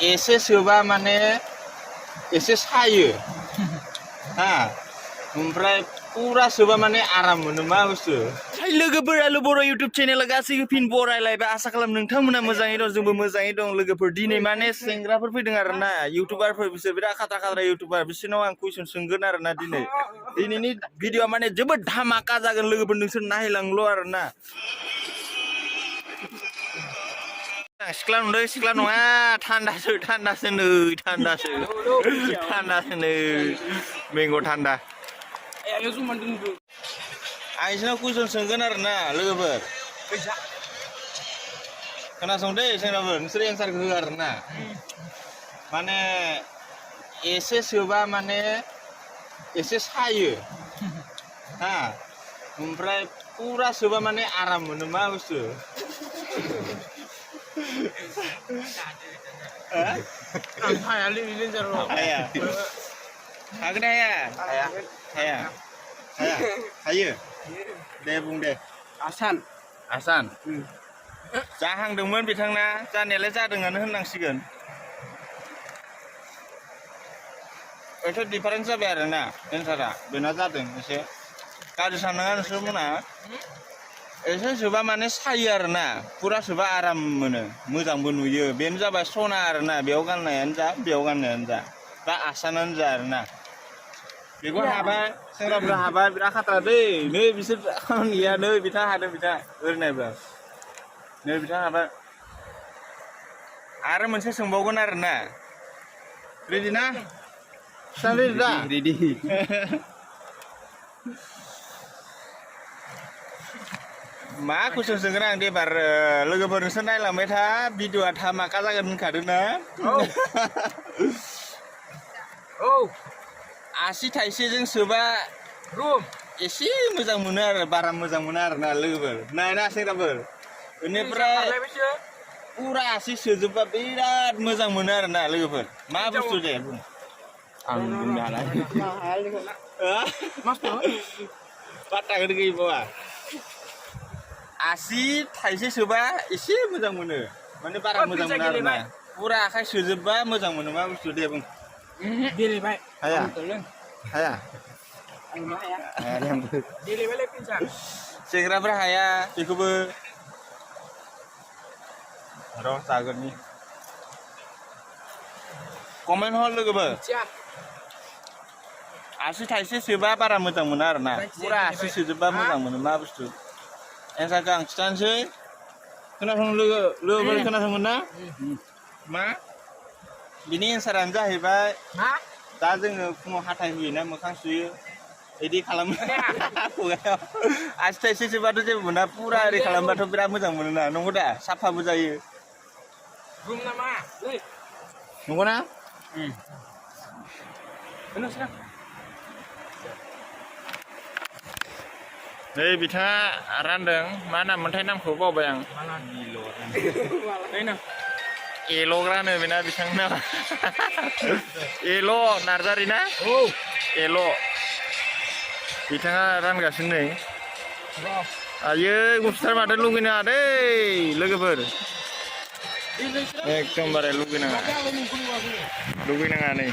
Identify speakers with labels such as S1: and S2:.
S1: एसे सोबा माने एसे सायो हा ओमफ्राय पुरा सोबा माने आराम मोनो मा बुस्थु लोगोफोराल' बर' इउटुब चेनेला गासैबो फिन बरायलायबाय आसा खालाम नोंथांमोना मोजाङै दं जोंबो मोजाङै दं लोगोफोर दिनै माने सेंग्राफोर फैदों आरोना इउटुबारफोर बिसोर बिराद खाथ्रा इउटुबार बिसोरनाव आं कुइसन सोंगोन आरोना दिनैनि भिडिअआ माने जोबोद धामाका जागोन लोगोफोर नोंसोर नायलांल' आरोना सिख्ला नुदों सिख्ला नङा थान्दासो नै मेंग' थान्दा आं इसोरनाव कुइसन सोंगोन आरोना लोगोफोर खोनासं दे सेंग्राफोर नोंसोर एन्सारखौ हो आरोना माने एसे सोबा माने एसे सायो हा ओमफ्राय पुरा सोबा माने आराम मोनो मा बुस्थु हागोन हायो दे बुं दे आसान जाहांदोंमोन बिथांना जानायालाय जादोंआनो होननांसिगोन एसे डिफारेन्स जाबाय आरोना एन्सारा बेना जादों एसे गाज्रि साननाङा नोंसोरमोना एसे सोबा माने सायो आरोना पुरा सोबा आराम मोनो मोजांबो नुयो बेनो जाबाय सना आरोना बेयाव गाननायानो जा बा आसानानो जा आरोना बेखौ हाबाय सेंग्राफ्रा हाबाय बिराद खाथ्रा दै नै बिसोर खामानि गैया नै बिथां हादों बिथां ओरैनायब्रा नै बिथां हाबाय आरो मोनसे सोंबावगोन आरोना रेडि ना रेडि मा कुइसन सोंगोन आं एबार लोगोफोर नोंसोर नायलांबाय था भिडिअआ धामाका जागोन होनखादों ना औ आसि थाइसेजों सोबा एसे मोजां मोनो आरो बारा मोजां मोना आरोना लोगोफोर नायना सेंग्राफोर बेनिफ्राय पुरा आसि सोजोबबा बिराद मोजां मोनो आरोना लोगोफोर मा बुस्थु दे बुं आं बुंनो हाला पात्ताखौनो गैबावा आसि थाइसे सोबा एसे मोजां मोनो माने बारा मोजां मोना आरोना पुरा आखाइ सोजोबबा मोजां मोनो मा बुस्थु दे बुं हाया सेंग्राफ्रा हाया बेखौबो र' जागोननि कमेन्ट हर लोगोफोर आसि थाइसे सोबा बारा मोजां मोना आरोना पुरा आसि सोजोबबा मोजां मोनो मा बुस्थु एन्सारखौ आं खिथानोसै खोनासं लोगोफोर खोनासंगोन ना मा बिनि एन्सारानो जाहैबाय दा जोङो फुङाव हाथाय होयोना मोखां सुयो बिदि खालामो खुगायाव आसि थाइसे सोबाथ' जेबो मोना पुरा ओरै खालामबाथ' बिराद मोजां मोनोना नंगौ दा साफाबो जायो नंगौ ना नै बिथाङा रानदों मा नाम मोनथाय नामखौ बावबाय आं एल'ग्रानो बेना बिथांना एल' नार्जारि ना एल' बिथाङा रानगासिनो नै आयै गस्ला माथो लुगैनाङा दै लोगोफोर एकदमबारे लुगैनाङा नै